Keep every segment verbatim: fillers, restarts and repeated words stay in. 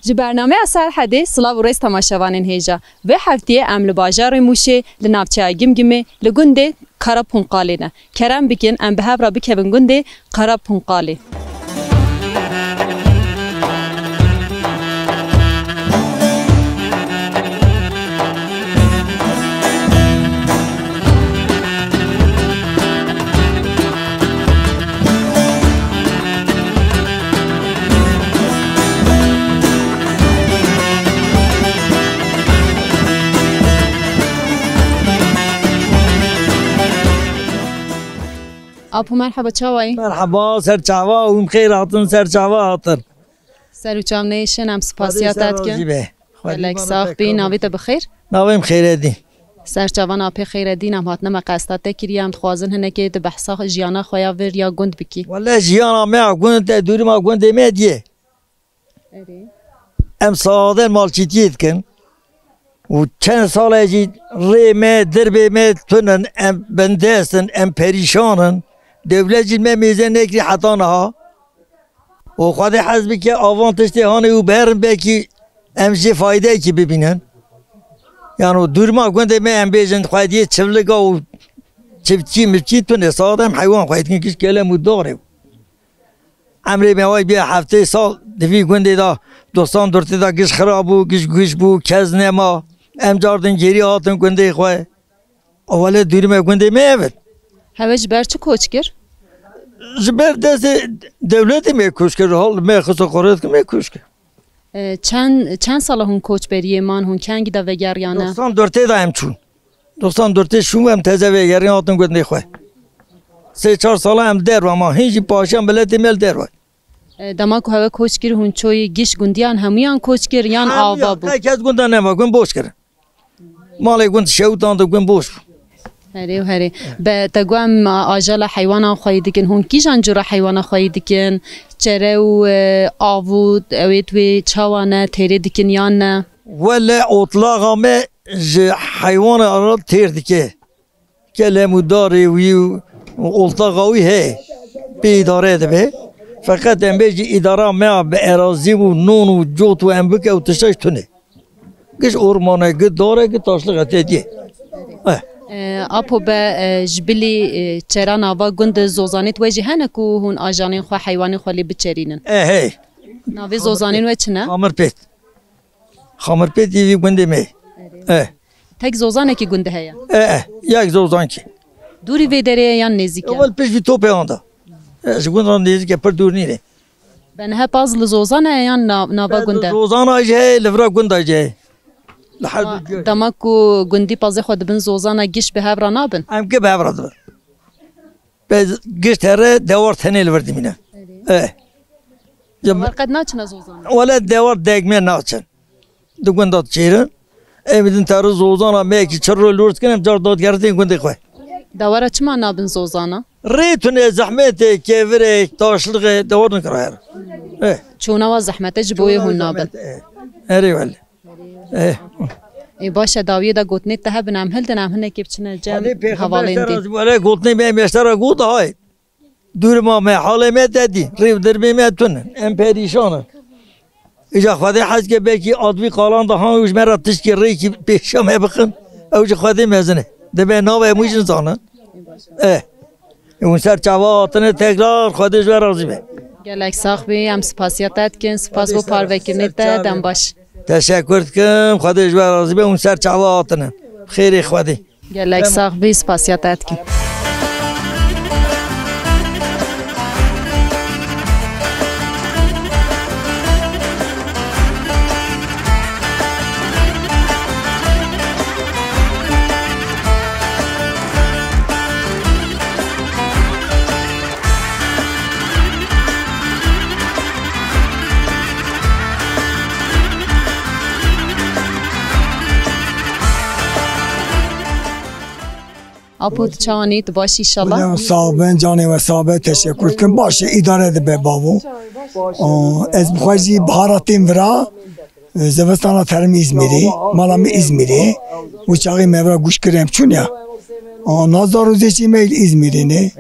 Ji bernameya Serhedê silav û rêz temaşevanên hêja. Vê heftiyê em li bajarê Mûşê, li navçeya Gimgimê, li gundê Karapunqalê ne. Kerem bikin, em bi hev re bikevin gundê Karapunqalê. Apo, merheba, çawa yî? Merheba, ser çava, hûn xêr hatin, ser çava hatin. Ser û çav neyşin, em spasiya te dikin. Xwedî ser razî be. Gelek sax bî, navê te bi xêr? Navê min Xêredîn. Ser çavan apê Xêredîn, em hatine me qesta te kiriye, em dixwazin hinekê di behsa jiyana xwe ya vir ya gund bikî. Wele jiyana me ya gund, te dûrî ma gundê me diye. Erê. Em sade malçîtiyê dikin. Û çend sal e jî rê me, dirbê me tunin, em bindest in, em perîşan in. Dewlet jî me mêze nekirî heta niha. Û Xwedê hez bike, avan tiştê hanê û berin, belkî em jê faydeyekî bibînin. Yan û dûrma gundê me em bêjin, xwediyê çivlika û çiftçî mifçî tune, saet em heywan xwedî dikin, giş kelem û darê. Emrê me way bîye heftê sal di vî gundê de, dostan durtê de giş xira bû, giş giş bû, kes nema. Em cardin gêrî hatin gundê xwe. Ewele dûrî me gundê me ev in. Hewe ji ber çi koç kir? Ji ber destê dewletê me koç kir, hal me xist û xorê dikin me koç kir. E, çend, çend sala hûn koçberiyê man, hûn kengî de vegeriyane? Doxsan dörtê de em çûn. Doxsan dörtê şûn em teze vegeriyane hatin gundê xwe. Sê çar sala em derve ma, hîn jî paşiya miletê me li derve. E, dema ku hewe koç kir, hûn çoyî giş gundiyan hemûyan koç kir yan ava bû? Hemûyan, qey kes gunda nema, gund boş kirin. Malê gund şewitandin, gund boş bû. Herê û herê. Be, te got em ajala heywanan xweyî dikin. Hûn kîjan cûra heywana xweyî dikin? Çere û, e, av û ewê twê çawa ne? Têrê dikin yan ne? Wele otlaxa me ji heywana re têr dike. Kelem û darê wî û oltaxa wî heye. Pê îdare dibe. Feqet em bêjî îdara me ya bi erazî û non û cot û em bike û tiştek tune. Giş ormane, gi dare, gi taşlixe tê diyê. Eh. E, apo be, e, ji bilî, e, çera nava gund zozanê we jî hene ku hûn ajanên xwe, heywanên xwe lê biçerînin? Eh, hey. Navê zozanên we çi ne? Xamirpêt. Xamirpêt yê vî gundê me. Eh. Tek zozanekî gundê heye? Eh, eh. Yek zozankî. Dûrî vê derê ye yan nêzîk e? Ewel pişt vî topê anda. Eh, ji gund re nêzîk e, pir dûr nîne. Be niha paz li zozan e yan na-, nava gund e? Zozana jî heye, li vira gunda jî heye. Li her du cihê. Dema ku gundî pazê xwe dibin zozana, giş bi hev re nabin? Em ki bi hev re dibin. Be giş here dewar tenê li vir dimîne. Erê. Eh. Dewar qet naçine zozana? Wele dewar degme naçin. Di gunda çêrin. Em din teru zozana me ki çir ro lor dikin, em car dot gertin gundê xwe. Dewara çima nabin zozana? Rê tune, zehmetê, kevirê, taşlixê, dewar nikira her. Eh. Çûna wa zehmete ji bo wê hûn nabin. Zehmet, eh. Erê wele. Eh. Ê, baş e, dawiyê de gotinê te hebin, em hildin, em hinekê biçine cem hevalên din. Wele gotinê me, em yaşlara got hay. Dûrima me, halê me te dî, rêv dirbê me tune, em perîşan in. Îca Xwedê hez ke belkî advî qalan de han û ji me re tişkî rêkî pêşiya me bixin, ew ji Xwedê mezin e. Dibe navê hemû jin zanin. Eh. Hûn ser çava hatine tekrar, Xwedê ji we razî be. Gelek sax bî, em spasiya te dikin, spas bo parvekirinê te, dem baş. Teşekkür dikim, Xwedê ji we razî be, hûn ser çava hatine. Xêrê Xwedê. Gelek sax bî, spasiya te dikim. Apo, tu çawanî, tu baş î inşallah? Wele sax bin, canê we sax be, teşekkür dikim. Baş e, îdare dibe bavo. O, ez bi xwe jî bihara têm vira, e, zivistana terim Îzmîrê, mala min Îzmîrê. Û çaxê me vira guş kir em çûn ya. O, nazar û zêçî me Îzmîrê ne.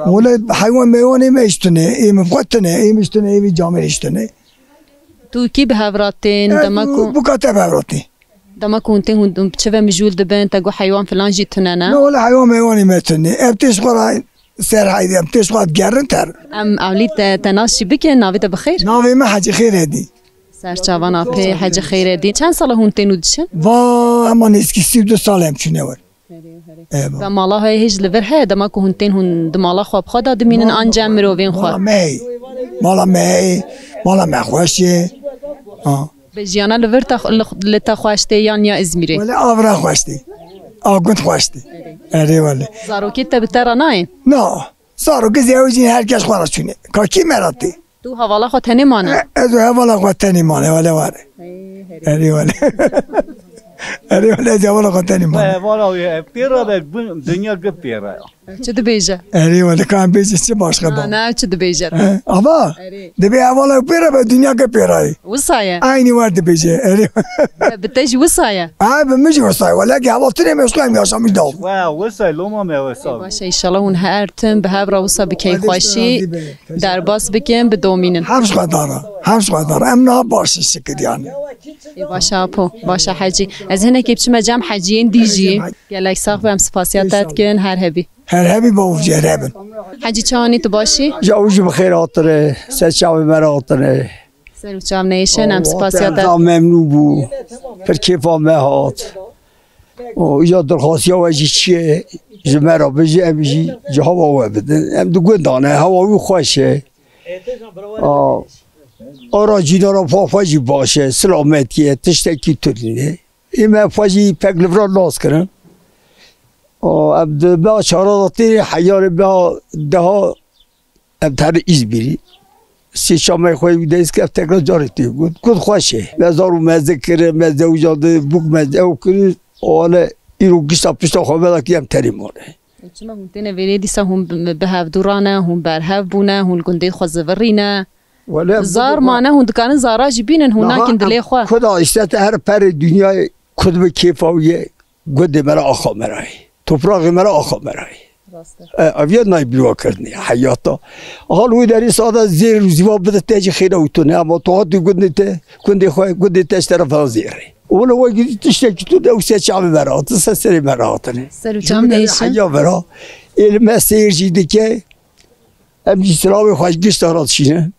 Wele heywan meywanê me jî tune, ê min xwe tune, ê min jî tune, ê vî camêrê jî tune. Tu kî bi hev re tên, dema ku, bûka te bi hev re tê. Dema ku hûn tên, hûn çi ve mijûl dibin, te got heywan filan jî tune ne? Ne, wele heywan meywanê me tune. Ev tê ji xwe re ser heydê, em tê ji xwe digerin ter. Em ewlî te, te nas jî bikin, navê te bi xêr? Navê me Hecî Xêredî. Ser çavan apê, Hecî Xêredî. Çend sala hûn tên û diçin? Va, hema nêzîkî sî û du sal em çûne wir. Eva. Ve mala he hêj li vir heye, dema ku hûn tên hûn di mala xwe bi xwe de dimînin, an cem mirovên xwe? Mala me heye. Mala me heye. Mala me xweş e. Ha. Bi jiyana li vir te, li, li te xweş tê yan ya Îzmîrê? Wele a vira xweş tê. A gund xweş tê. Erê wele. Zarokê te bi te re nayên? Na. Zarokê zewicîn her kes xwe re çûne. Ka kî me re tê? Tu hevala xwe tenê mane? E, ez û hevala xwe tenê mane, wele were. Erê wele. Erê wele, ez hevala xwe tenê mane. Hevala wî pê re be, dinya gi pê re ya. Çi dibêje? Erê wele, ka em bêjin çi başka ba. Na, çi dibêje? He, ava? Erê. Dibê hevala pê re be, dinya gi pê re ye. Wisa ye? Aynî wer dibêje, erê. Bi te jî wisa ye? Ha, bi min jî wisa ye. Wele ki heval tune me, em yaşamış da. Wa, wisa ye, loma me wisa. Baş e, înşallah hûn her tim bi hev re wisa bi keyfxweşî derbas bikin, bidomînin. Hemşxwedara, hemşxwedara. Em niha baş in şikir yani. Ê, baş e apo, baş e Hecî. Ez hinekê biçime cem Heciyên dî jî. Gelek sax be, em spasiya te dikin, her hebî. Her hebî bavû jê re bin. Hecî, çawanî, tu baş î? Ja û jî bi xêr hatine, ser çavê me re hatine. Ser û çav neyêşin, em spasiya te. Za memnû bû. Pir kêfa me hat. O, îja dirxastiya we jî çi ye? Ji me re bijî, em jî cihaba we bidin. Em di gunda ne, hewa wî xweş e. A, ara cînara xwe xwe jî baş e, silamet ye, tiştekî tune ye. Ê me xwe jî pek li vir nas kirin. A, em di meha çara de tê, heyarê meha deha Em tenê Îzmîrî. Sê çamê xwe wî dest kir, ev tekrar carê tê got. Got xweş e. Me zar û meze kirin, me zewicandin, bûk me ew kirin. Wele îro gişta pişta xwe veda kir, em tenê mane. Çima hûn têne vêrê dîsa hûn bi, bi hevdû re ne, hûn berhev bûne, hûn li gundê xwe zivirîne. Wele zar mane, hûn dikarin zara jî bînin, hûn nakin dilê xwe. Kuda îşte te her perê dinyayê kud bi kêfa wî ye. Gundê me re axa me re ye. Topraxê me re axa me re ye. Rast e. E, ev ya nayê bîrwa kirinê, heyata. Hal wê derê sada zêr û zîva bide te jî xêra û tune. Ama tu hatî gundê te, gundê xwe, gundê te ji te re vira zêr e. Wele we gidî tiştekî tu de û ser çavê me re hatin, ser serê me re hatine. Ser û çav neyêşin. Heya vera. Ê li me seyir jî dike. Em jî silavê xwe ji gişta re dişînin.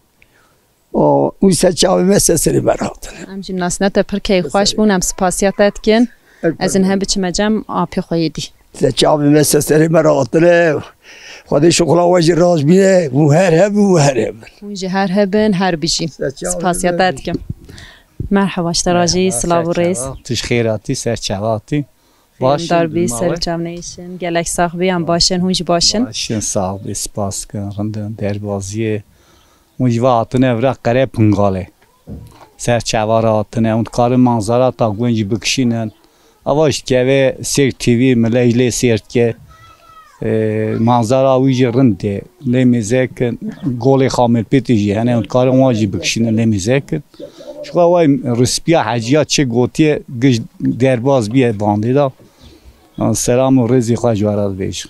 O, û ser çavê me ser serê me re hatin. Em jî nasîna te pir keyfxweş bûn, em spasiya te dikin. Ez in hem biçime cem apê xwe yê dî. Ser çavê me ser serê me re hatine. Xwedê şixula we jî rast bîne. Hûn her hebin, hûn her hebin. Hûn jî her hebin, her bijîn. Spasiya te dikim. Merheba, ji te re jî silav û rêz. Tu ji xêr hatî, ser çava hatî. Baş in, dar bî, ser çav neyêşin. Gelek sax bî, em baş in, hûn jî baş in. Baş in, sax bî, spas dikin, rind in, derbaziyê. Hûn jî ve hatine vira Qere Pingalê. Ser çava re hatine, hûn dikarin manzara ta gund jî bikişînin. Ava ji dikeve Sêr T V, millet jî lê sêr dike. E, manzara wî jî rind e. Lê mêze kin, golê Xamirpêtê jî hene, hûn dikarin wan jî bikişînin, lê mêze kin. Ji xwe wey rispiya heciya çi gotiye, giş derbaz biye bandê de. Selam û rêzê xwe ji we re dibêjim.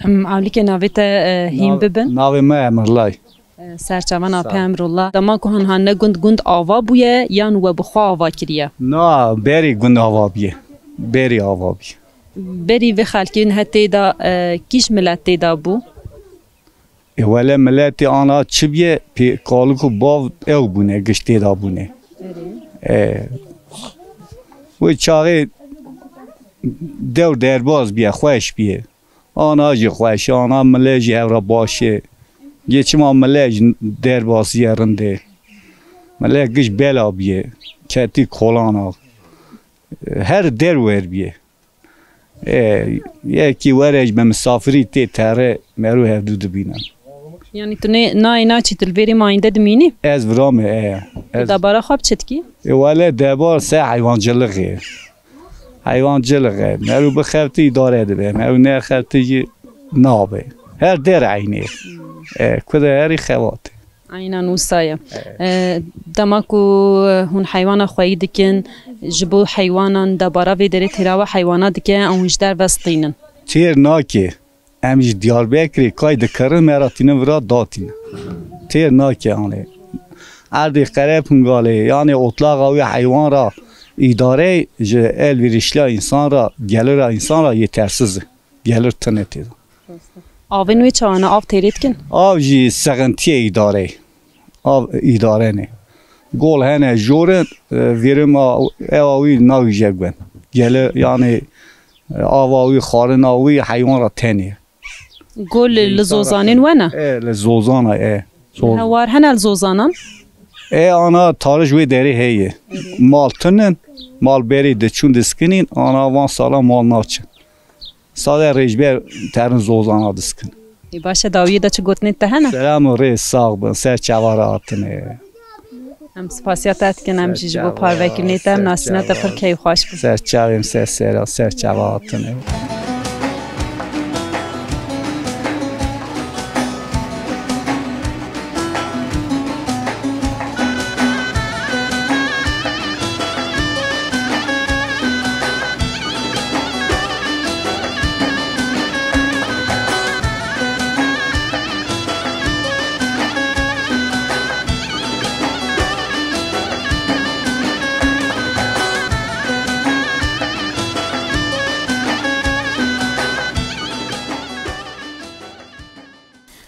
Em, ewlîkê navê te, e, hîn bibin? Navê me Emirlay. E, serçavan Apê Emrullah. Dema ku hûn hatine gund, gund ava bûye yan we bi xwe ava kiriye? Na, berî gund ava bûye. Berî ava bûye. Berî vê xelkê niha tê de, e, kîj milet tê de bû? Ê wele miletê ana çi bûye, pê kalik û bav ew bûne, giş tê de bûne. Ê, wê çaxê dewr derbaz bûye, xweş bûye. Ana jî xweş e, ana milê jî hev re baş e. Yê çima milê jî derbasî ye rind e. Milê giş bela bûye, ketî kolana. Her der wer bûye. E, yekî were ji me misafirî tê tere, merû hevdû dibînin. Yanî tu nê, nayê naçî, tu li vêrê mayînde dimînî? Ez vira me, e. Ez debara xwe bi çi dikî? E, wele debar se heywancilixê. Heywancilixê. Merû bixebitî îdare dibe. Merû nexebitî jî nabe. Her der eynê. E, ku de herî xebatê. Eynan wisa ye. E, dema ku hûn heywana xweyî dikin, ji bo heywanan debara vê derê têra we heywana dike, ew hûn ji derve stînin? Têr nake. Em ji Diyarbekirê kay dikirin, me re tînin vira datînin. Têr nake anê. Erdê Qerepungalê, yanî otlaxa wî heywan ra îdarey ji elverişliya însan ra, gelira însan ra yetersiz e. Gelir tune tê de. Avên wê çawa ne? Av têrê dikin? Av jî sexintiyê îdareyê. Av îdare ne. Gol hene jor in, e, vêrima ewa wî navîje gwen. Gele, yanî, e, ava wî, xwarina wî heywan ra tenê. Gol li, li zozanên we ne? E, li zozana, e. Zoz- Hewar hene li zozanan? E, ana tarij wê derê heye. Mal tinin, mal berê diçûn diskinîn, ana van sala mal naçin. Sade rêjber terin zozana diskin. Ê, baş e, dawiyê de çi gotinê te hene? Selam û rê, sax bin, ser çava re hatine. Em spasiya te dikin, em jî ji bo parvekirinê te, em nasîna te pir keyfxweş bû. Ser çavê min, ser sera, ser çava hatine.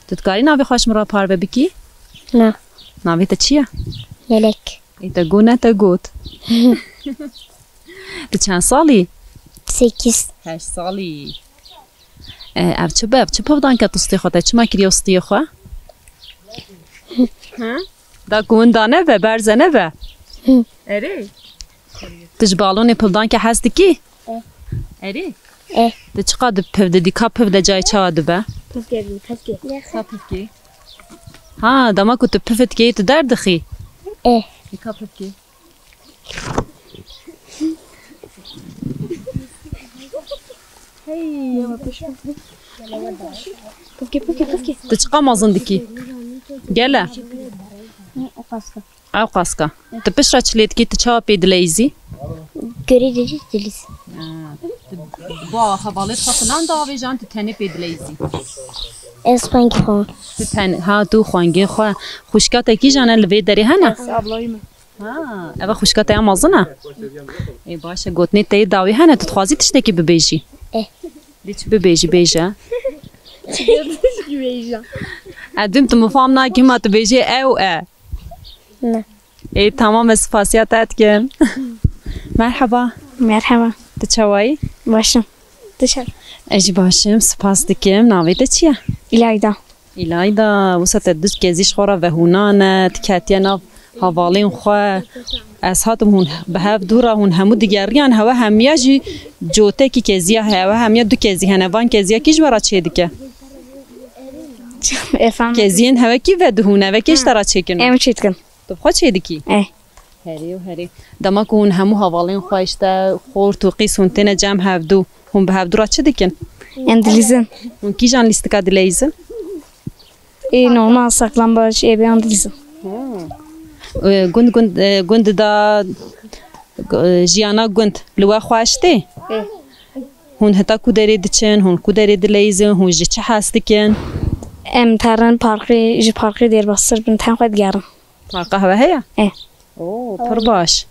Tu dikarî navê xwe ji min re parve bikî? Na. Navê te çi ye? Melek. Ê, te got ne, te got. Tu çend salî? Sekiz. Heşt salî. E, ev çi be? Ev çi pivdanke tu stê xwe te? Çima kiriye stiyê xwe? Ha? Da ku winda nebe, berze nebe. Hı. Erê. Tu ji balonê pivdanke hez dikî? E. Erê. E. Tu çiqa di piv didî? Ka piv de cayê çawa dibe? Pivke bî, pivke. Ka pivkê? Ha, dema ku tu piv dikeyî, tu derdixî? E. Ê, ka pivkê? Hey. Pivke, pivke, pivke. Tu çiqa mezin dikî? Gele. Ew qaska. Tu pişt re çi lê dikî, tu çawa pê dileyîzî? Gurê dilî dilîz. Ha, tu bo hevalê xwe filan diavêjan, tu tenê pê dileyîzî? Ez xwengê xwe. Tu ten, ha, tu xwengê xwe. Xwişka te kîjan e, li vê derê hene? Ez ablayî me. Ha, eva xwişka te ya mezin e? Ê, baş e, gotinê te yê dawî hene, tu dixwazî tiştekî bibêjî? Eh. Lê çi bibêjî, bêje. Tiştekî bêje. Edim, tu min fam nakî, hima tu bêjê ew e. Ne. Ê, tamam, ez spasiya te dikim. Merhaba. Merhaba. Tu çawayî? Baş im. Tu çawa? Ez jî baş im, spas dikim. Navê te çi ye? İlayda. Îlayda, wisa te du kezî ji xwe re vehûnane, tu ketiye nav hevalên xwe. Ez hatim hûn bi hev dû re, hûn hemû digeriyan, hewe hemiya jî cotekî keziya heye, hewe hemiya du kezî hene. Van keziya kî ji we re çêdike? Efendim? Keziyên hewe kî vedihûne, ve kê ji te re çêkin? Em çêdikin. Tu bi xwe çêdikî? Eh. Herê û herê. Dema ku hûn hemû hevalên xwe, işte, xort û qîz hûn têne cem hevdû, hûn bi hevdû re çi dikin? Em dilîzin. Hûn kîjan lîstika dileyîzin? Ê normal, saklambaç, ê bê an dilîzin. Ê, gund, gund, ê, gund da, ê, jiyana gund li we xweş tê? Ê. Hûn heta ku derê diçin, hûn ku derê dileyîzin, hûn ji çi hez dikin? Em terin parkê, ji parkê dêrbastir bin, ten xwe digerin. Parka hewe heye? Ê. Oo, pir baş.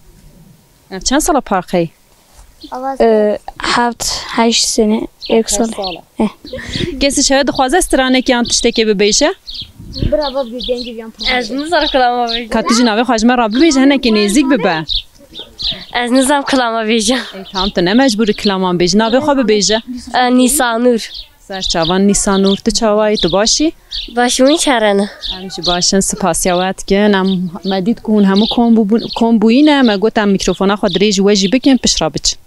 Ev çend sala park heye? Ee, heft, heşt sene, ek sal. Heşt sala. Eh. Kesî şeve dixwaze stranekê yan tiştekê bibêje? Bira bab dengê yan. Ez nizam kilama bêjim. Ka tu jî navê xwe ji me re bibêje, hinekî nêzîk bibe. Ez nizam kilama bêjim. Ey, tamam, tu ne mecbûr î kilaman bêjî. Navê xwe bibêje. Ee, Nîsanur. Ser çavan Nîsanûr, tu çawa yî, tu baş î? Baş, hûn çare ne? Em jî baş in, spasiya we dikin. Em, me dît ku hûn hemû kom bûbûn, kom bûyî ne, me got em mîkrofona xwe dirêj we jî bikin, pişt re biçin.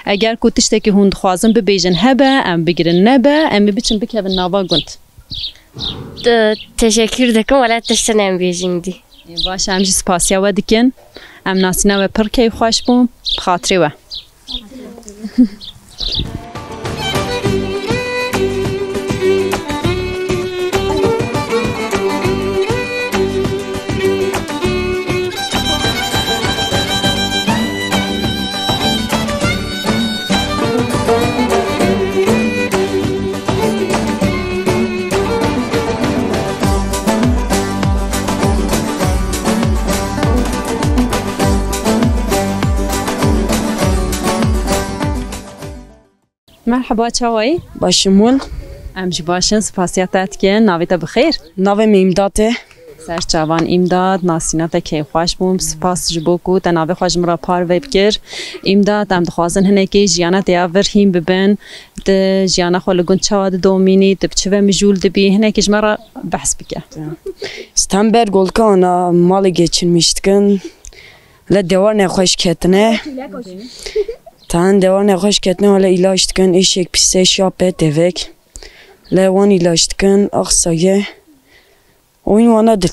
Eger ku tiştekî hûn dixwazin bibêjin hebe, em bigirin, nebe, em ê biçin bikevin nava gund. Te-, teşekkür dikim, wele tiştin em bêjin dî. Ê, baş e, em jî spasiya we dikin. Em nasîna we pir keyfxweş bû. Bi xatirê we. Merheba, çawayî? Baş im hûn? Em jî baş in, spasiya te dikin. Navê te bi xêr? Navê min Îmdat e. Ser çavan Îmdat, nasîna te kêfxweş bûm. Spas ji bo ku te navê xwe ji min re parve bikir. Îmdat, em dixwazin hinekî jiyana te ya vir hîn bibin. Tu jiyana xwe li gund çawa didomînî, tu bi çi ve mijûl dibî, hinekî ji me re behs bike. Stem ber golka ana malê geçinmiş dikin. Le dewar nexweş ketine. Tan dewar nexweş ketine, wele îlaç dikin, eşek pîse şape tevek. Le wan îlaç dikin, axsaye. Oyun wana dil,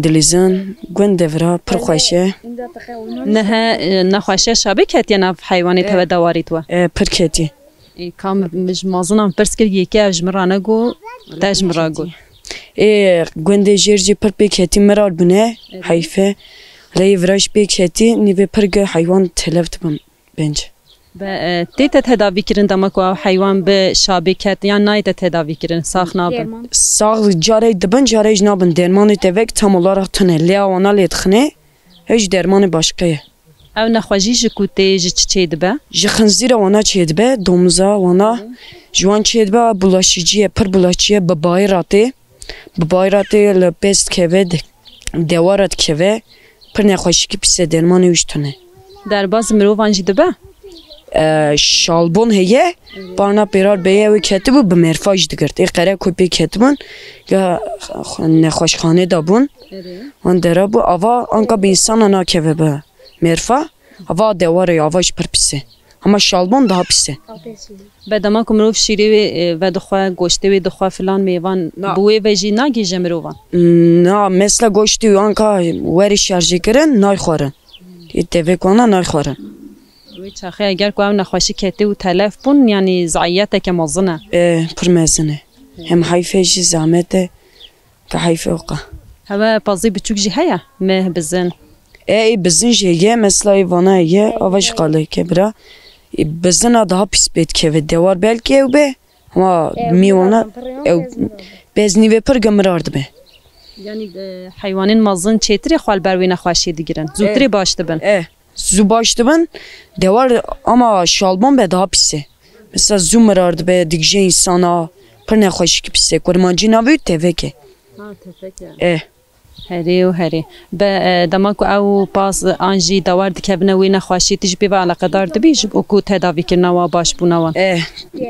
dilizin, gund devra, pir xweş e. Nihe, e, nexweşiya şabê ketiye nav heywanê te ve dawarî tu? E, pir ketiye. E, ka min ji mazinan pirs kir, yekê ev ji min re negot, te ji min re got. Ê gundê jêr jî pir pê ketî mirar bûne, heyf e. Lê yê vira jî pê ketî, nîvê pir gi heywan telef dibin, bence. Be, e, tê te tedavî kirin dema ku ew heywan bi şabê ket, yan nayê te tedavî kirin, sax nabin? Sax carê dibin, carê jî nabin. Dermanê te vek tam olarak tune. Lê wana lê dixine, ew jî dermanê başqe ye. Ew nexweşî ji ku tê, ji çi çêdibe? Ji xinzîra wana çêdibe, domiza wana. Ji wan çêdibe, bulaşıcı ye, pir bulaşıcı ye, bi bayê re tê. Bi bayê re tê, li pez dikeve, de-, dewara dikeve. Pir nexweşîkî pîs e, dermanê wî jî tune. Derbas mirovan jî dibe? E, şalbon heye, parna pêrar beye, ew ê ketibû, bi merfa jî digirt. Ê qere ku pê ketibûn, ya nexweşxanê de bûn. Wan dera bû, ava anka bi însana nakeve bi merfa. Ava dewarê, ava jî pir pîs e. Hema şalbon daha pîs e. Be dema ku mirov şîrê wê, e, vedixwe, goştê wê dixwe filan mêvan, bi wê ve jî nagihîje mirovan? Na, mesela goştê wê anka werê şerjê kirin, nayxwarin. Ê tevek wana nayxwarin. Wê çaxê eger ku ew nexweşî ketê û telef bûn, yanî zaiyeteke mezin e. E, pir mezin e. Hem heyf e jî, zehmet e. Ka heyf e weka. Hewe pazî biçûk jî heye? Meh, bizin. E, ê bizin jî heye, mesela ê vana heye, ava jî qaleke bira. Ê bizina daha pîs pê dikeve. Dewar belkî ew be, ama mî wana ew beznî ve pir gimirar dibe. Yanî, e, heywanên mezin çêtirê xwe li ber wê nexweşiyê digirin. Zûtirê baş dibin. E. Zû baş dibin, dewar ama şalbon be daha pîs e. Mesela zû mirar dibe, digije însana, pir nexweşikî pîs e. Kurmancî navê wî tevek e. Ha, tevek e. E. Herê û herê. Be, e, dema ku ew pas an jî dewar dikevine wê nexweşî, tu jî pê ve eleqedar dibî, ji bo ku tedavîkirina wan, başbûna wan? E,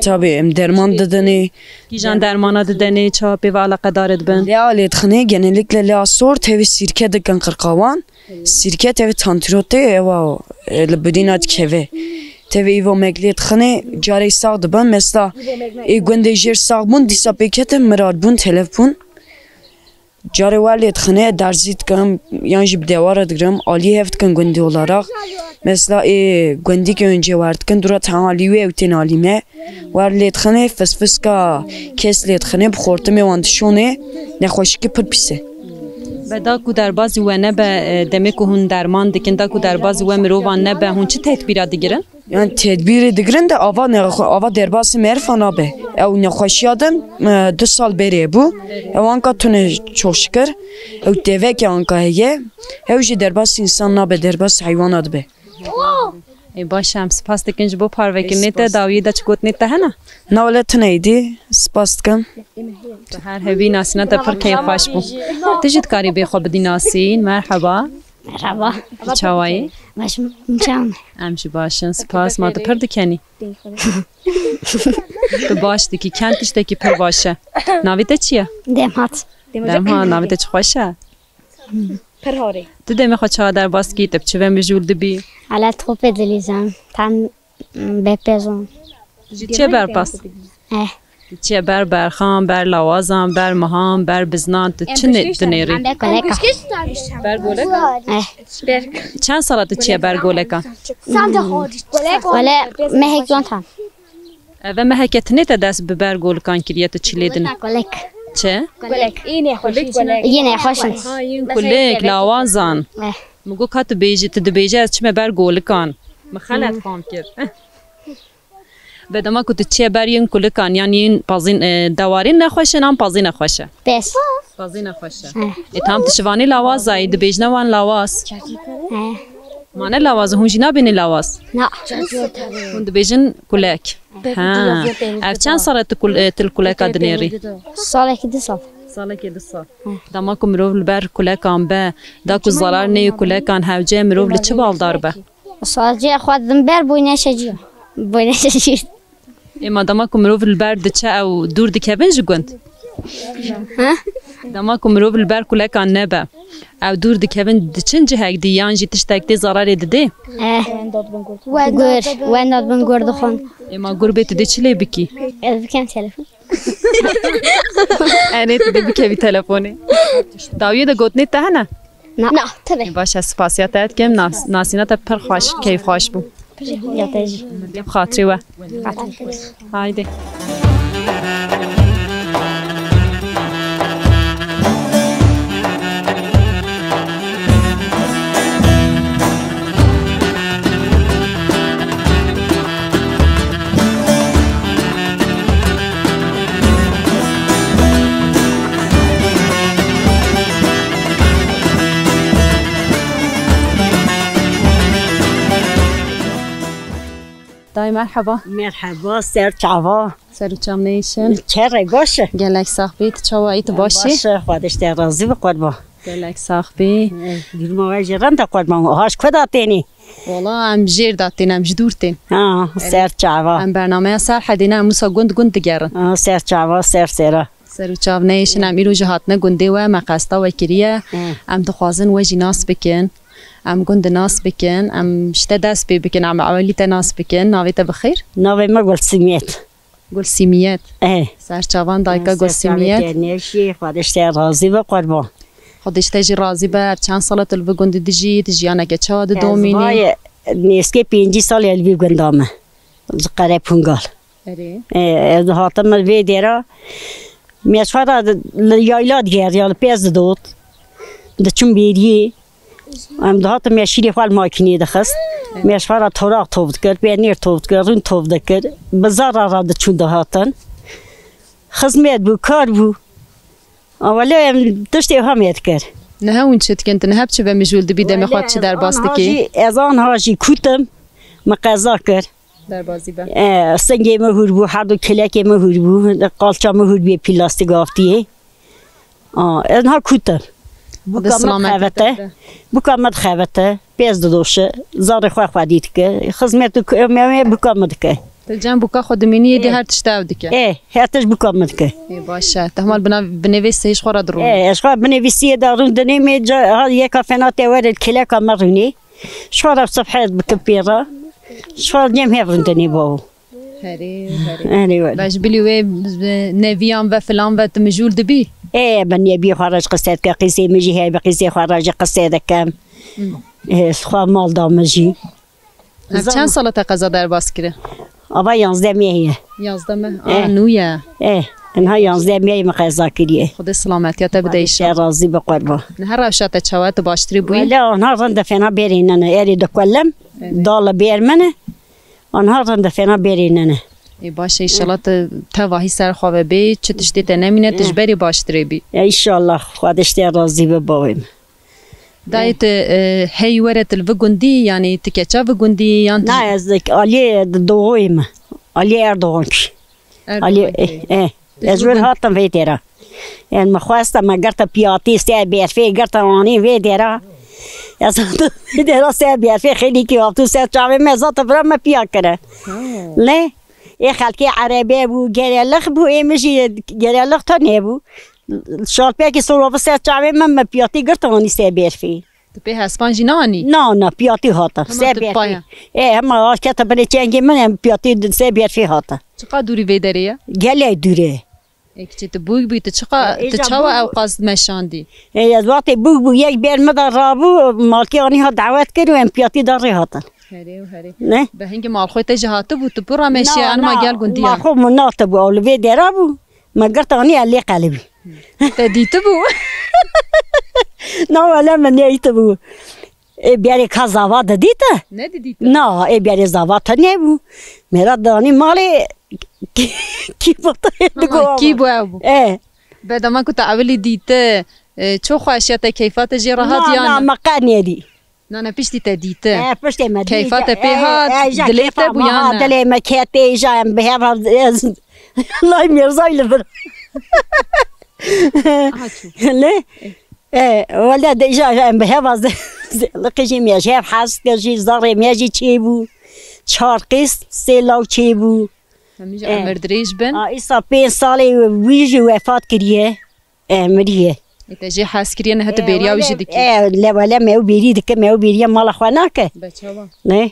tabii, em derman didinê. Kîjan dermana didenê, çawa pê ve eleqedar dibin? Lê a lê dixinê, genellikle lê a sor, tevî sîrke dikin qirqa wan. Sîrke tevî tantîrotê ewa, e, li bidîna dikeve. Tevî îvo mek lê dixinê, carê sax dibin. Mesela ê gundê jêr sax bûn, dîsa pê ketin, mirar bûn, telef bûn. Carê wer lê dixinê, derzî dikim, yan jî bi dewara digirim, alî hev dikin gundî olarak. Mesela ê gundî ke önce wer dikin, dûra tenha alî wê ew tên alî me. Wer lê dixinê, fisfiska kes lê dixinê, bi xortimê wan dişonê, nexweşikî pir pîs e. Be da ku derbazî we nebe, e, demê ku hûn derman dikin, da ku derbazî we mirovan nebe, hûn çi tedbîra digirin? Yani tedbîrê digirin de ava ne-, ava derbasî merifa nabe. Ew nexweşiya din, e, du sal berê bû. Ew anka tune çok şükür. Ew teveke anka heye. Ew jî derbasî însan nabe, derbasî heywana dibe. Ê, baş e, em spas dikin ji bo parvekirinê te, dawiyê de çi gotinê te hene? Na wele tune êdî, spas dikim. Tu her hebî nasîna te pir keyfxweş bû. Tu jî dikarî bê xwe bidî nasîn. Merheba. Merhaba. Tu çawayî? Baş im, çawa me? Em jî baş in, spas. Ma tu pir dikenî? Tu baş dikî, kend tiştekî pir baş e. Navê te çi ye? Demhat. Demha, navê te çi xweş e. Pir harê. Tu demê xwe çawa derbas kî, tu bi çi ve mijûl dibî? Ala topê dilîzan, tan bepezon. Ji çi ye berpas? Eh. Tu çi ye ber berxan, ber lawazan, ber mihan, ber biznan, tu çi ne-, dinêrî? Ber goleka. Ber goleka? Eh. Çend sala tu çi ye ber goleka? Wele mehek yon tan. Eve meheke tinê te dest bi ber golikan kiriye, tu çi lê din? Golek. Çi? Golek. Yine hoş in. Ha, yên kulik, lawazan. Eh. Min got ka tu bêjî, tu dibêjî ez çime ber golikan. Min xelet fam kir. Be dema ku tu çiye ber yên kulikan, yan yên pazîn, e, dewarîn nexweş in, an pazî nexweş e? Pez. Pazî nexweş e. Eh. E, tam tu şivanê lawaz ayî, dibêjine wan lawaz. Eh. Ma ne lawaz, hûn jî nabênê lawaz? Na. Hûn dibêjin kulek. Ha. Ev çend sal e tu kul-, e, tu li kuleka dinêrî? Salekî du sal. Salekê du sal. Dema ku mirov li ber kulekan be, da ku zarar neyê kulekan, hewce mirov li çi baldar be? Salekê xwe didin ber boyneşeciya. Boyneşeciya. Ê, ma dema ku mirov li ber diçe, ew dûr dikevin ji gund? Ha? Dema ku mirov li ber kulekan nebe, ew dûr dikevin, diçin cihek dî yan jî tiştek tê zararê didê? Eh. Gur, wenda bin gur dixwin. Ê, ma gur bê tu dê çi lê bikî? Ez bikem telefon. Enê tu dê bikevî telefonê. Dawiyê de gotinê te hene? Na. Na, tabii. Ê, baş e, spasiya te dikim. Nas-, nasîna te pir xweş, keyfxweş bû. Ya te jî. Bi xatirê we. Xatir. Haydi. Dayê merheba. Merheba, ser çava. Ser û çav neyşin. Çerê baş e. Gelek sax bî, tu çawa yî, tu baş î? Baş e, Xwedê ji te razî be, qurban. Gelek sax bî. Eh, durma we jî rind e, qurban. Haş ku da tênî? Wala em jêr da tên, em ji dûr tên. Ha, ser çava. Em bernameya Serhedê ne, em wisa gund gund digerin. Ha, ser çava, ser sera. Ser û çav neyêşin, em îro jî hatine gundê we, me qesta we kiriye. Hı. Em dixwazin we jî nas bikin. Em gund nas bikin, em ji te dest pê bikin, em ewilî te nas bikin. Navê te bi xêr? Navê me Gulsîmiyet. Gulsîmiyet. Eh. Ser çavan dayika Gulsîmiyet. Ser çavê te nêşî, Xwedê ji te razî be, qurban. Xwedê ji te jî razî be, ev çend sal e tu li vî gundî dijî, tu jiyaneke çawa didomînî? Ez vayê nêzkê pêncî sal e li vî gunda me. Ji Qerepungal. Erê. E, ez dihatim li vê dêra. Me ji xwe re li yayla digeriya, li pez didot. Diçûn bêriyê. Em dihatin me şîrê xwe li makînê dixist. Me ji xwe re toraq tov dikir, penêr tov dikir, rûn tov dikir. Bi zara re diçûn dihatin. Xizmet bû, kar bû. A wele em tiştê ha me dikir. Niha hûn çi dikin? Tu niha bi çi ve mijûl dibî demê xwe bi çi derbas dikî? Wele ez anha jî, ez anha jî kûtim, min qeza kir. Derbazî be. E, singê min hûr bû, her du kilekê min hûr bû, qalça min hûr bûye pîlastîk avtiyê. A, ez niha kûtim. Xwedê silametî te bide. Bûka min dixebite. Bûka min dixebite. Pez didoşe. Zarê xwe xwedî dike. Xizmet û k-, me, me bûka min dike. Tu cem bûka xwe dimînî, yê dî her tişt ew dike. Ê, her tişt bûka min dike. Ê, baş e. Te hemal bina-, binê vê sihê ji xwe re dirûnî. Ê, ez xwe binê vê sihê de rûn dinê me ca, ha, yeka fena te were kileka me rûnê. Ji xwe re sibhê bikim pê re. Ji xwe re cem hev rûn dinê bawo. Herê, herê. Herê wele. Baş bilî wê bi neviyan ve filan ve tu mijûl dibî? Ê, bi neviyê xwe re jî qise dike, qîzê min jî heye, bi qîzê xwe re jî qise dikim. Hmm. Ê, xwe mal da min jî. Ev çend sala te qeza derbas kiri? Ava yanzdeh meh ye. Yanzdeh meh? Eh. A, nû ye. Eh, niha yanzdeh meh ye min qeza kiriye. Xwedê silametiya te bide înşallah. Xwedê te razî be qurban. Niha rewşa te çawa, tu baştirî bûyî? Wele, niha rind e, fena bêrê nene. Erê dikulim, evet, dal li bêr min e. Anha rind e, fena bêrê nene. Ê, baş e, înşallah tu tevahî ser xwe ve bê, çi tiştê te nemîne, tu ji berê baştirê bî. Ya, înşallah, Xwedê ji te razî be, bavê min. Dayê tu, e, hey were tu li vi gundî, yanî tu keça vi gundî, yan tu... Na, ez aliyê Doğuyê me. Aliyê Erdogan kî. Erdogan kî. Aliyê, eh, eh. Ez wir hatim vê dêra. Yan me xwesta me girta piyatî ser berfê, girta anî vê dêra. Ez hatim vê dêra ser berfê xêlîkî hatim ser çavê me, zata vira me piya kire. Ha. Ne? Ê xelkê erebe bû, gerelix bû, ê min jî gerelix tune bû. Şalpekî sorovi ser çavê min, me piyatî girta anî ser berfê. Tu pê hespan jî nanî? Na, na, piyatî hatim. Hema ser tu berfê. Paya. E, hema kete binê çengê min, em piyatî ser berfê hatim. Çiqa dûrî vê derê ye? Gelek dûr e. E, kiçî tu bûk bûyî, tu çiqa, e, tu çawa ew qas meşandî? E, ez wextê bûk bû, yek ber min de rabû, malkê anî ha dawet kir û em piyatî de rê hatin. Herê û herê. Ne? Bi hingî malxwê te jî hatibû, tu pir rameşiye, na, anima na, gel gundiya. Malxwê min natibû, ew li vê dera bû. Me girt anî, ez lê qelibî. Te dîtibû? Na, wele min neytibû. Ê, berê ka zava didîte? Ne didîte? Na, ê, berê zava te nebû. Mêra danî malê kî bû te digo. Kî bû ew bû? E. Be dema ku te ewilî dîte, e, ço xweşiya te, keyfa te jê rehat ya na? Na, me qe nedî. Nane piştî te dîti. E, piştê me dî, Keyfa te e, pê e, hat, e, ja dilê keyfa te me bûya hat, ne? Dilê me ketê, ja em bi hev hat, ez lay Mêrzay li vir. Aha, çû. Ne? E, wele de ja, ja em bi hev az, liqê jî me ji hev hez kir jî, zarê me jî çêbû. Çar qîz, sê law çêbû. Hemî jî E. Emir dirêj bin. A, îsa pênc salê wî jî wefat kiriye. E, miriye. Ê, te jê hez kiriye, niha tu E, bêriya wî wele, jî dikî. E, le wele me ew bêrî dike, me ew bêriya mala xwe nake. Be çawa? Ne?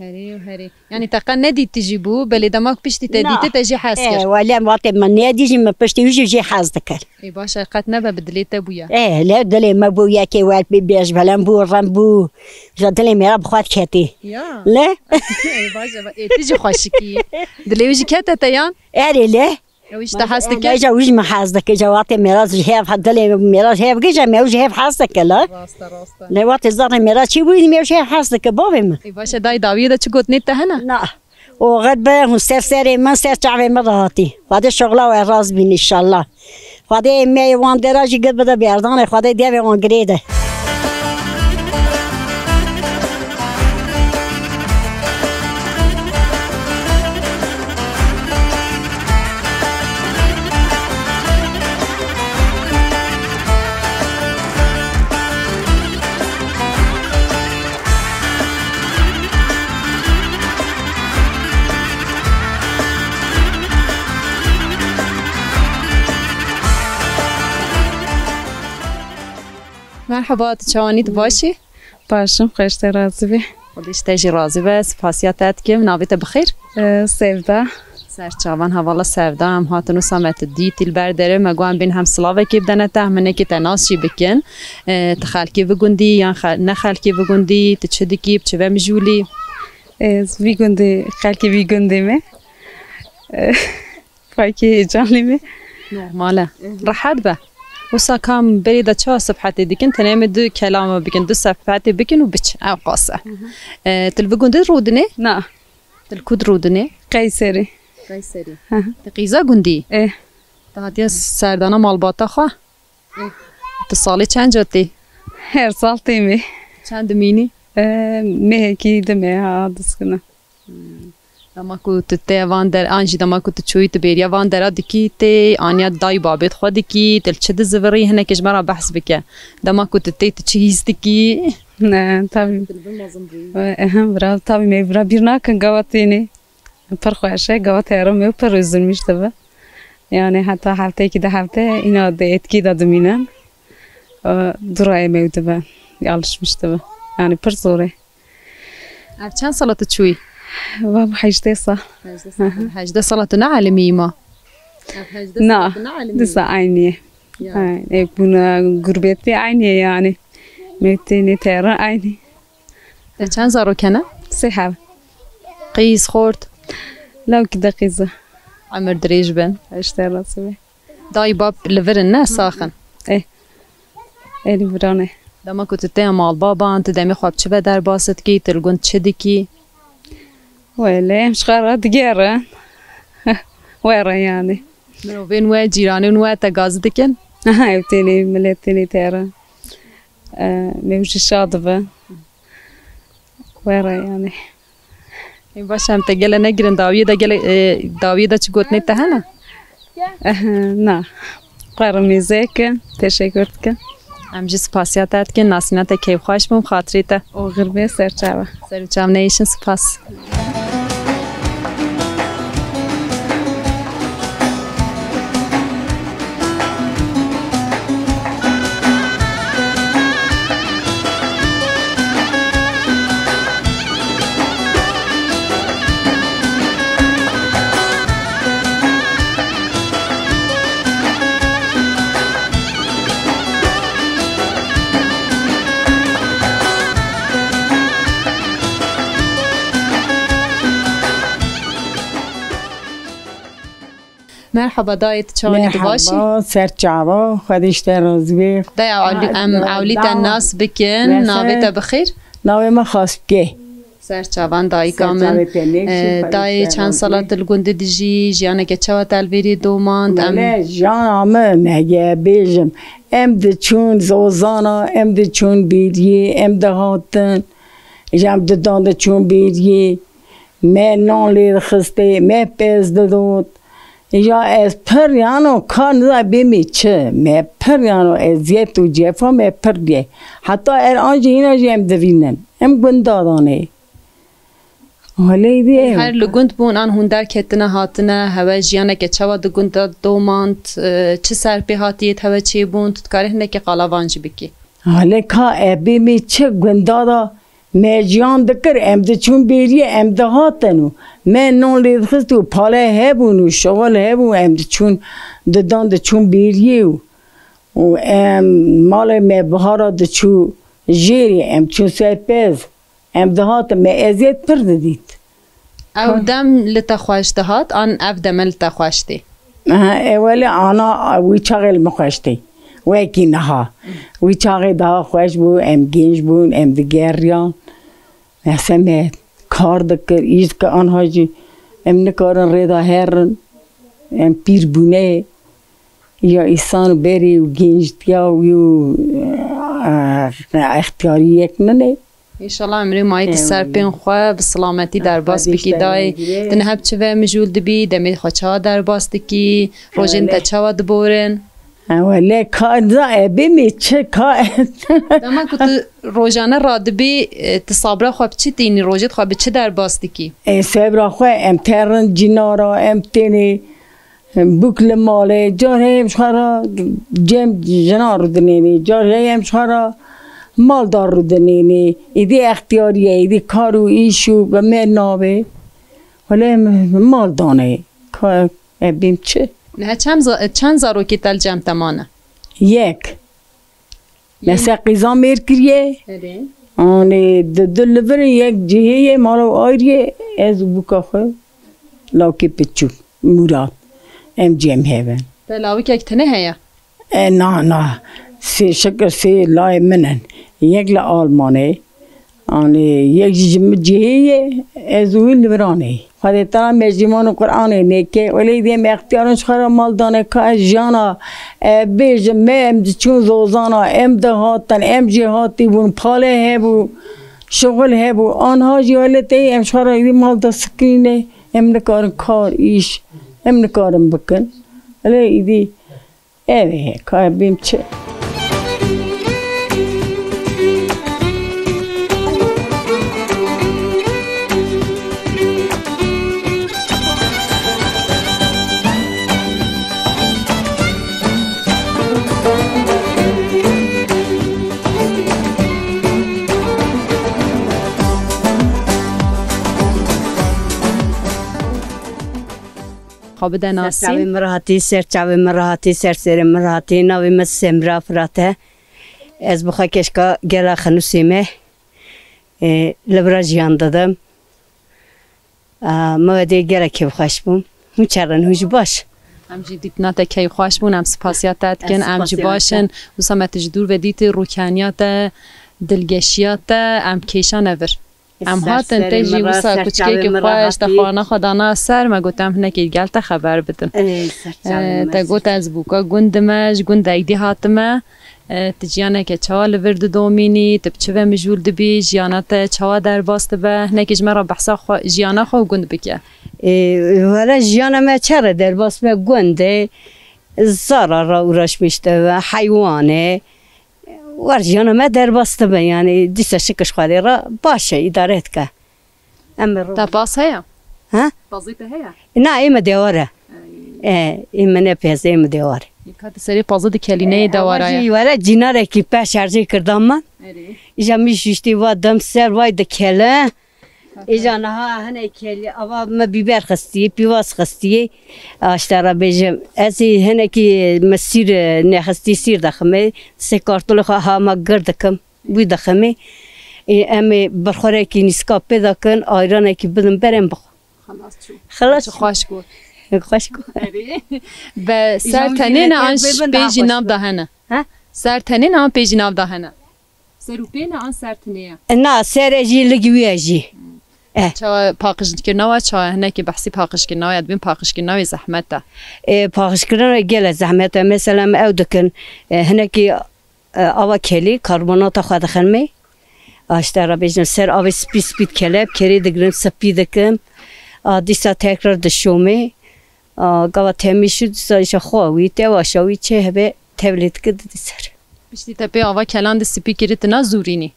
Herê û herê. Yanî te qe nedîtî jî bû, belê dema ku piştî te Na. Dîti te jê hez E, kir. Wele em vatê me nedî jî me piştî wî jî jê hez dikir. Ê, baş e, qet nebe bi dilê te bûye. E, le dilê me bû yekê wer bê bêj belem bû, rem bû. Ja dilê me re bi xwe diketî. Ya. Le? Ê, baş e, ê, tu jî xweşikî. Dilê wî jî kete te yan? Erê le. Ew îşte hez dike. Êca wî ji min hez dike, cewatê mêra ji hev, dilê mêra ji hev gije, me ew ji hev hez dike la. Raste, raste. Ne wextê zarê mêra çî bûyî, me ew ji hev hez dike, bavê min. Ê, baş e, dayê dawiyê de çi gotinê te hene? Na. Oxir be, hûn ser serê min, ser çavê min rahatî. Xwedê şoxla we rast bîn, înşallah. Xwedê me wan dera jî gir bide berdanê, Xwedê devê wan girê de. Merhaba, tu çawanî, tu baş î? Baş im, xweş te razî be. Xwedê ji te jî razî be, spasiya te dikim. Navê te bi xêr? E, Sevda. Ser çavan, hevala Sevda, em hatin wisa me tu dîtî li ber derê, me got em bên hem silavekê bidene te, hem hinekê te nas jî bikin. E, tu xelkê vî gundî yan xe-, ne xelkê vî gundî, tu çi dikî, bi çi ve mijûlî? Ez vî gundî, xelkê vî gundê me. E, Fakî heyecanlî me. Normal e. Rehet be. Wisa kam berê de çawa sibhetê dikin, tenê me du kelama bikin, du sibhetê bikin û biç. Ew qas e. E, tu li vî gundî rûdinê? Na. Tu li ku dirûdinê? Qeyserî. Qeyserî. Hı hı. Tu qîza gundî? E. Tu hatiye serdana malbata xwe? E. Tu salê çend ca tê? Her sal tê me. Çend dimînî? E, mehekî dime ha diskine. Hmm. Dema ku tu tê van der, an jî dema ku tu çûyî tu bêriya van dera dikî, tê aniya dayî babêt xwe dikî, tu li çi dizivirî, hinekê ji me re behs bike. Dema ku tu tê, tu çi hîs dikî? Ne, tabii. Tu li vir mezin bûyî. E, ehem, vira, tabii me vira bîr nakin gava tênê. Pir xweş e, gava teyarim me pir üzülmüş dibe. Yani heta hefteyekî de hefte îna di etkî de dimînin. E, durayê me dibe, alışmış dibe. Yani pir zor e. Ev çend sala tu çûyî? Va bu hejdeh sal. Hejdeh sala. Hejdeh sala tu ne elimî ma? Ev hejdeh Na, sala tu ne elimî? Disa aynı ye. Ya. Ha, e, buna gurbetli aynı ye yani. Mevtini terra aynı. Te çend zarok hene? Sê hev. Qîz, xort? Lawkî de qîz e. Emir dirêj bin. Hejdeh sala sibe. Dayî bab li vir in, ne sax in? Eh. Êdî viran e. Dema ku tu tê malbaban, tu demê xwe bi çi ve derbas dikî, tu li gund çi dikî? Wele, em ji xwe re digerin. We re yani. Mirovên we, cîranên we te gazî dikin? Aha, ew tênê, millet tênê te re. E, me jî şa dibe. We re yani. Ê, baş e, em te gele negirin, dawiyê de gele, e, dawiyê de çi gotinê te hene? Eh, na. Xwe rimîzê kim, teşekkür dikim. Em jî spasiya te dikin, nasîna te keyfxweş bûm, xatirê te. Oxir be, ser çava. Ser û çav neyêşin, spas. Merhaba dayê, tu çawanî, tu baş î? Merhaba, ser çava, Xwedê ji te razî be. Daya, em ewlî te nas bikin, navê te bi xêr? Navê me Xaspike. Ser çavan dayika min. Ser çavê te nêşî, e, xwedî dayê çend sala tu li gundê dijî, jiyaneke çawa te li vêrê domand? Em Wele jiyana min, hege bêjim, em diçûn zozana, em diçûn bêriyê, em dihatin, ji em didan diçûn bêriyê, me nan lê dixistê, me pez didot. Ya ez pir yano ka niza bêmê çi, me pir yano eziyet û cefa me pir diye. Heta er an jî hîna jî em divînin. Em gunda danê. Welê dê. Her li gund bûn an hûn derketine hatine, hewe jiyaneke çawa di gund de domand, e, çi serpêhatiyê di hewe çêbûn, tu dikarî hinekî qala van jî bikî? Hale ka e bê me çi gunda da me jiyan dikir, em diçûn bêriyê, em dihatin û me non lê dixist û pale hebûn û şixul hebû, em diçûn didan diçûn bêriyê û, û em malê me bihara diçû jêrê, em çûn ser pez. Em dihatin, me eziyet pir didît. Ew dem li te xweş dihat, an ev deme li te xweş tê? Aha, ewelê ana wî çaxê li min xweş tê. Wekî niha. Wî çaxê daha xweş bû, em genç bûn, em digeriyan. Mesela me kar dikir, îş dikir, anha jî em nikarin rêda herin. Em pîr bûne. Ya îsan berê û gençtiya wî û, eh, extiyarî yek nine. Înşallah emrê mayî di ser pên xwe bi silametî derbas bikî dayê. Tu niha bi çi ve mijûl dibî, demê xwe çawa derbas dikî, rojên te çawa diborin? Ewe lê ka da ebê mi çi ka. Dema ku tu rojane radibî, e, tu sabra xwe bi çi tînî, rojê xwe bi çi derbas dikî? E, sebra xwe em terin cinara, em tênê Bûk li malê, car heye em ji xwe re cem jina rûdinênê, car heye em ji xwe re maldar rûdinênê. Êdî extiyarî ye, êdî kar û îş û bi me nabê. Wele em mal danê. Ka, e, bêm çi? Niha çend za-, çend zarokê te li cem te mane? Yek. Me se qîza mêr kiriye. Erê. Anê di du li vir e, yek cihê ye, mala û ayrî ye, ez û bûka xwe, lawkê piçûk, Mûrat. Em cem hev in. Te lawikek tune heye? E, na, na. Sê şikir sê layê min in. Yek li Almanê, Anê yek jî ji min cihê ye, ez û wî li vir anê. Xwedê tera me jî man û Qur'anê nêke, welê dê em extiyarin ji xwe re mal dane ka ez jiyana, e, bêjim me em diçûn zozana, em dihatin, em jêhatî bûn, pale hebû, şixul hebû. Anha jî welê tê em ji xwe re êdî mal de sikirîne, em nikarin kar, îş, em nikarin bikin. Welê êdî Ev ê, ka bêm çi? Xwe bide nasî. Ser çavê min re hatî, ser çavê min re hatî, ser serê min re hatî. Navê min Semra Firat e. Ez bi xwe keşka gela Xinûsê me, e, li vira jiyan didim. A, me wê dê gelek kêfxweş bûm. Hûn çer in, hûn jî baş? Em jî dîtina te keyfxweş bûn, em spasiya te dikin, em jî baş in. Wisa me tu ji dûr ve dîtî, rûkeniya te, dilgeşiya te, em kêşane vir. Em hatin te jî wisa kuçkekî xweş te xwarina xwe dana ser, me got em hinekî gel te xeber bidin. Ê, ser çavê me. Te got ez bûka gund me, ji gundek dî hatime. E, tu jiyaneke çawa li vir didomînî, tu bi çi ve mijûl dibî, jiyana te çawa derbas dibe, hinekî ji me re behsa xwe, jiyana xwe û gund bike. E, wele jiyana me çere derbas be gund e, zara re uğraşmış de be, heywan e. Wer jiyana me derbas dibe, yanî dîsa şikir ji Xwedê re baş e, îdare dike. Em ê Te pas heye? Ha? Pazê te heye? Na, ê me dewar e. Ey. E, ê me ne pez, ê me dewar e. Ka di serê pazê dikelî, neyê dewara ye? Were cînarekî pez şerjê kirdan me. Erê. Îja min şiştî va dem ser vay dikele. Îja niha hinek kelî ava me bîber xistiyê, pîvaz xistiyê. Aşte re bêjim. Ez ê hinekî me sîr, e, nexistî sîr deximê. Sê kartolê xwe ha me gir dikim. Wî diximê. Ê, em ê birxurekî nîska pê dakin, ayranekî bidin berên bixwe. Xelas çû. Xelas çû. Xweş got. Xweş got. Erê. Be ser tenê ne an pê jî nav da hene? Ha? Ser tenê ne an pê jî nav da hene? Ser û pê ne an ser tinê ye? Na, serê jî lig wî ye jî. Eh. Çawa paqijkirina we, çawa hinekî behsî paqijkirina we, dibên paqijkirina wê zehmet e. Ê, paqijkirina wê gelek zehmet e. Mesela em ew dikin, e, hinekî, e, ava kelî karbonata xwe dixin me. A, işte re bêjin ser avê spî spî dikele, kerê digirim, spî dikim. A, dîsa tekrar dişomê. A, gava temî şû, dîsa îşa xwe wî, tewaşa wî çê hebe tevlê dike didî ser. Piştî te pê ava kelan di spî kirî, tu nazûrînî?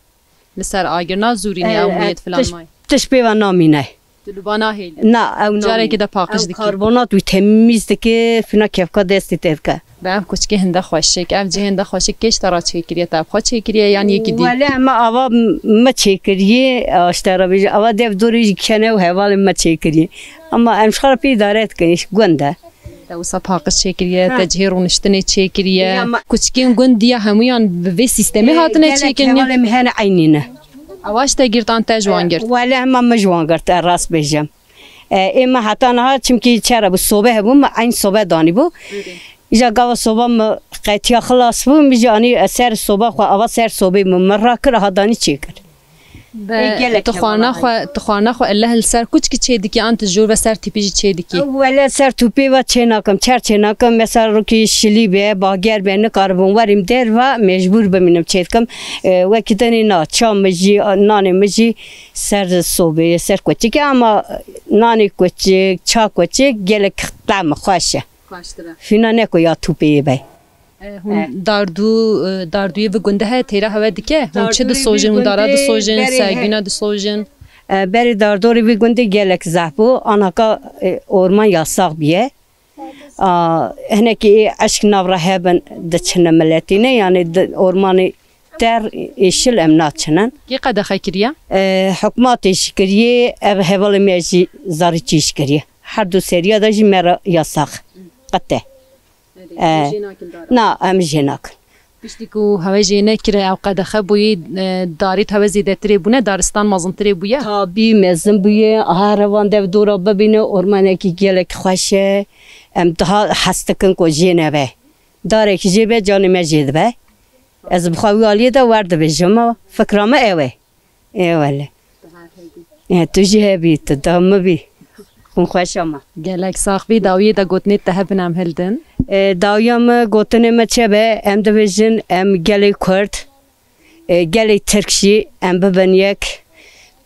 Li ser agir nazûrînî, ew miyet filan may. Tiş pê ve namîne. Tu li ba nahêlî? Na, ew namîne. Carekê de paqij dikî. Ew karbonat wî temîz dike, fina kevka destê te dike. Be ev kuçkê hinde xweşik, ev cihê hinde xweşik, kê ji te re çêkiriye, te bi xwe çêkiriye yan yekî dî? Wele me ava me çêkiriye, işte re bêje, ava dev dorê jî kene û hevalên me çêkiriye. Ama em ji xwe re pê îdare dikin, ji gund e. Te wisa paqij çêkiriye, ha, te cihê rûniştinê çêkiriye. Ya ma- Kuçikên gund diya hemûyan bi vê sîstemê hatine çêkirin? Gelek hevalên me hene eynî ne. Ewa ji te girtan te ji wan girt? Wele hema min ji wan girt, e, rast bêjim. E, ê me heta niha çimkî çere bû, sobe hebû, me eyn sobe danîbû. Îja gava soba me qetiya xilas bû, min jî anî ser soba xwe, ava ser sobê min, min rakir, aha danî çêkir. Ê, gelek tu xwarina xwe, tu xwarina xwe elleh li ser kuçkî çê dikî, an tu jor ve ser tîpî jî çê dikî? Wele ser tûpê ve çê nakim, çer çê nakim, mesela rokî şilî be, bager be, nikaribim werim derve, mecbûr bimînim çê dikim. E, wekî dinê na, ça min jî, nanê min jî ser sobê, ser kuçikê, ama nanê kuçik, ça kuçik gelek tehm xweş e. Xweştir e. Fîna ne ku ya tûpeyê be. E, hûn dardû, e, dardûyê vî gundî heye, têra hewe dike? Hûn çi disojin? Hûn dara disojin, sergûna disojin? E, berê dardorê vî gundî gelek zehf bû. Anaka, e, orman yasax bûye. A, hinekî ê eşk nav re hebin diçine miletîne, yanî di ormanê ter êşil em naçinin. Kê qedexe kiriye? E, hikûmetê jî kiriye, ev hevalê me jî zarîçî jî kiriye. Her du seriya de jî me re yasax. Qete. Erê, e, jê nakin dara? Na, em jê nakin. Piştî ku hewe jê nekire, ew qedexe bûyî, e, darît hewe zêdetirê bûne, daristan mezintirê bûye? Tabî mezin bûye, her hevan dev dora bibîne, ormanekî gelek xweş e. Em daha hes dikin ku jê nebe. Darekî jê be, canê me jê dibe. Ez bi xwe wî aliyê de werdibêjim, fikra me ew e. Ê wele. E, tu jî hebî, tu da min bî. Xwîn xweşa me. Gelek sax bî, dawiyê de gotinê te hebin em hildin. E, dawiya me, gotinê me çi be, em dibêjin, em gelê Kurd, e, gelê Tirk jî em bibin yek.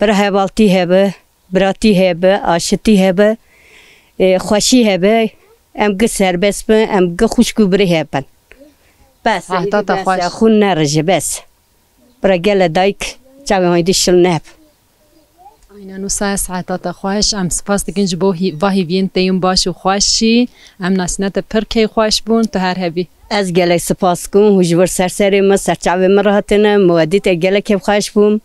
Bira hevaltî hebe, biratî hebe, aşitî hebe, e, xweşî hebe, em gi serbest bin, em gi xwişk û birê hebin. Bes, heta te xweş. Xwîn nerije, bes. Bira gele dayik, çavê wan dî şil neb. Aynen wisa, saeta te xweş. Em spas dikin ji bo hî-, va hêviyên te yên baş û xweş jî. Em nasîna te pir keyfxweş bûn. Tu her hebî. Ez gelek spas dikim. Hûn ji vir ser serê min, ser çavê min re hatine. Min we dît, ez gelek keyfxweş bûm.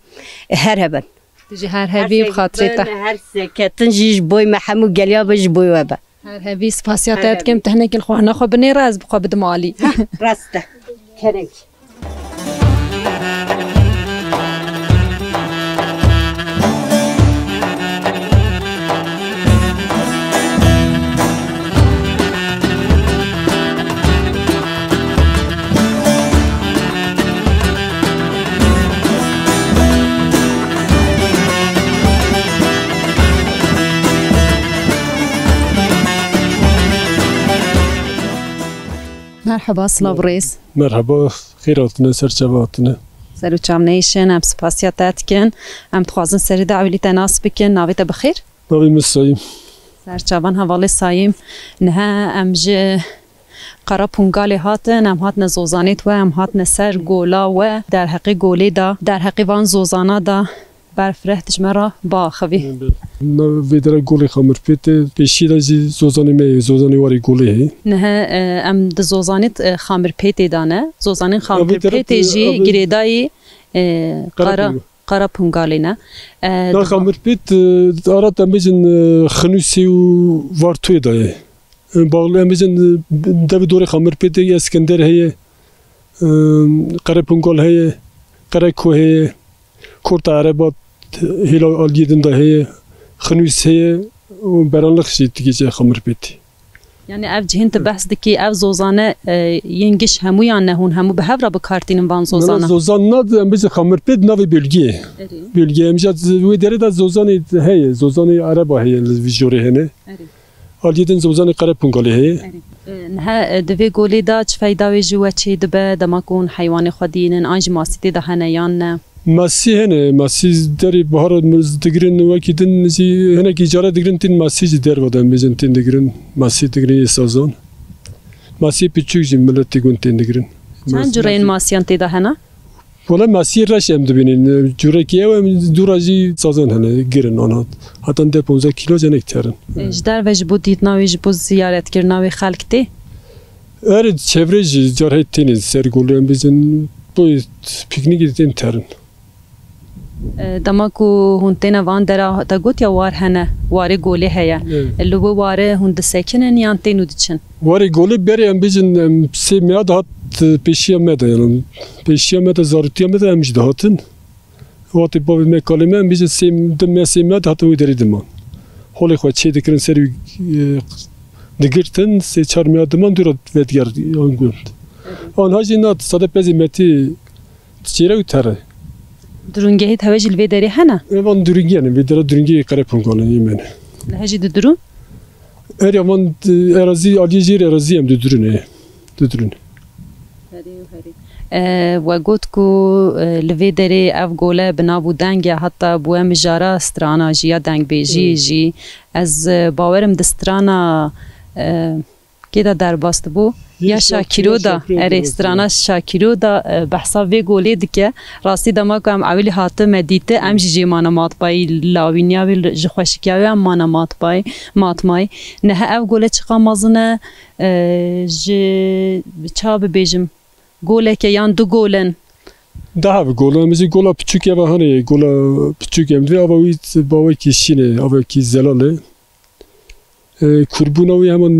Her hebin. Tu jî her hebî bi xatirê te. Her serketin jî ji boy me hemû geliya be, ji boy we be. Her hebî, spasiya te dikim, tu hinekî li xwarina xwe binêre, ez bi xwe bidim alî. Rast e. Kerem. Merheba, silav û rêz. Merheba, xêr hatine, ser çava hatine. Ser û çav neyşin, em spasiya te dikin. Em dixwazin serî de ewilî te nas bikin, navê te bi xêr? Navê min Sayîm. Ser çavan hevalê Sayîm. Niha em ji Qara Pungalê hatin, em hatine zozanê we, em hatine ser gola we, derheqê golê de, derheqê van zozana de berfireh ji me re biaxivî. Me vê dere golê Xamirpêtê, pêşî de jî zozanê me yê, zozanê warê golê heye. Niha, e, em di zozanê, e, Xamirpêtê de ne. Zozanên Xamirpêtê jî girêdayî, e, Qara Qara Pungalê ne. E, Na, Xamirpêt, e, ara te bêjin, e, Xinûsê û Vartoyê de ye. E, Bağlı, em bêjin, e, dev û dorê Xamirpêtê Eskender heye, e, Qere Pungal heye, Qereko heye, Korta Erebat hêla aliyê din de heye, Xinûs heye û Beranlix jî digihîje Xamirpêtê. Yani ev cihên tu behs dikî, ev zozane, e, yên giş hemûyan ne, hûn hemû bi hev re bi kar tînin van zozana? Zozan na, em bêjin xamirpê di navê bölgeyê. Erê. Bölgeyê, em jî wê derê de zozanê heye, zozanê ereba heye li vî jorê hene. Erê. Aliyê din zozanê Qerepungalê heye. Erê. E, niha, e, di vê golê de çi feyda wê ji we çê dibe, dema ku hûn heywanê xwe dînin, an jî masî tê de hene yan ne? Masî hene, masî derî bihara digirin, wekî din jî hinekî care digirin, tên masî jî derve de em bêjin tên digirin, masî digirin yê sazan. Masî piçûk jî miletî gund tên digirin. Çend cureyên masiyan tê de hene? Wele masî reş em dibînin. Curekî ew em dûra jî sazan hene, girin anhat. Heta deh ponzdeh kîlo cenek terin. E, ji derve ji bo dîtina wê, ji bo ziyaretkirina wê xelk tê? Erê, çevre jî car hey tênê ser golê em bêjin, bo pîknîkê tên terin. E, dema ku hûn têne van dera, te got ya war hene, warê golê heye. Evet. E, li wê warê hûn disekinin yan tên û diçin? Warê golê berê em bêjin, em sê meha dihat, e, pêşiya me de, yani pêşiya me de, zarûtiya me de em jî dihatin. Wextê bavê me kalê me, em bêjin sê, di me sê meha dihatin wê derê diman. Holê xwe çê dikirin ser wî, e, digirtin, sê çar meha diman dû re vedigertin gund. Anha jî na sade pezê metî diçêre û tere. Durûngehê teve jî li vê derê hene? Evan durûngehê ne, vê dera durûngehê Qerepungalê yê me ne. Li hejî didirûn? Erê, evan, e, erazî, aliyê jêr erazî em didirûn, e. Didirûn. Herê û herê. E, we got ku, e, li vê derê ev gole bi nav û deng e, heta bûye mijara strana jî ya dengbêjiyê jî. Ez, e, bawerim di strana, e, kê de derbas dibû? Ya Şakîro de, erê, strana Şakîro de, e, behsa vê golê dike. Rastî dema ku em ewilî hatime dîti, em jî jê mane matmayî, lawîniya wê li, ji xweşikiya wê em mane matmayî, matmayî. Niha ev gole çiqa mezin e, e, ji, ça bibêjim, goleke yan du gol in? Daha bi gola, em jî gola piçûk eva hane, gola piçûk em divê ava wî bawekî şîn e, avekî zelal e. E, kûrbûna wî heman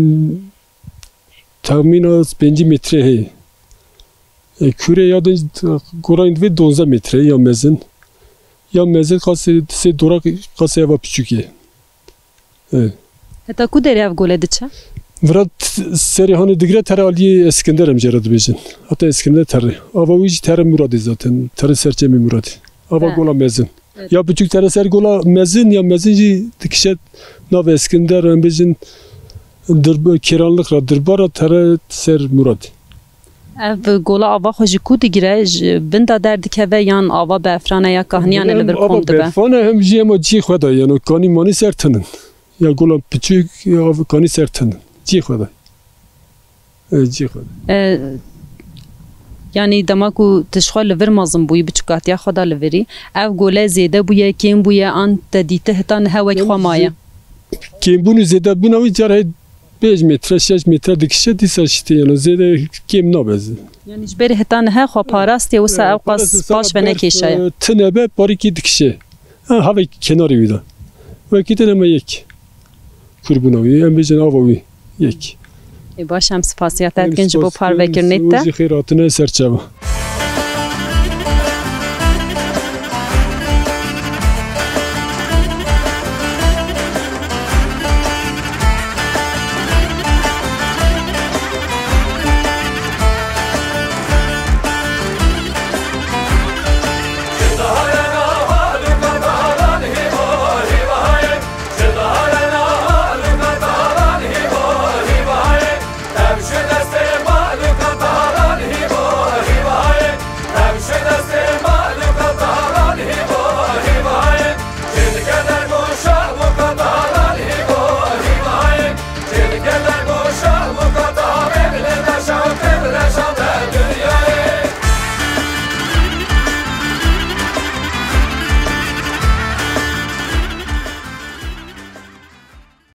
texmîna pêncî metre heye. E, kûrê ya din golayên divê donzdeh metre ya mezin. Ya mezin qasê sê dora qasê eva piçûk e. E. Heta ku derê ev gole diçe? Vira t-, serê hanê digire tere aliyê Eskender em jê re dibêjin. Heta Eskender tere. Ava wî jî tere Muradê zaten. Tere serçemê Muradê. Ava gola mezin. Ya piçûk tere ser gola mezin, ya mezin jî dikişe nav Eskender, em bêjin, dir-, Kêranlik ra, Dirbara tere ser Muradê. Ev gola ava xwe ji ku digire? Ji bin de derdikeve yan ava berfan e ya kahniyane li vir kom dibe? Hem ava berfan e, hem jî hema cî xwe de, yani kanî manî ser tinin. Ya gola piçûk, ya kanî ser tinin. Cî xwe de. E, cî xwe de. E, yanî dema ku tu ji xwe li vir mezin bûyî, biçûkatiya xwe de li virî, ev gole zêde bûye, kêm bûye, an te dîti heta niha wek xwe maye? Kêmbûn û zêdebûna wî car hey pênc metre, şeş metre dikişe, dîsa şitê, yani zêde kêm nabe. Yanî ji berê heta niha xwe parastiye, wisa ew qas paş ve nekêşaye. E, tine be, parîkî dikişe. Ha, havê kenarê wî de. Wekî din hema yek. Kûrbûna wî, em bêjin ava wî yek. Ê baş, em spasiya te dikin ji bo parvekirinê te. Jî xêr hatine ser çava.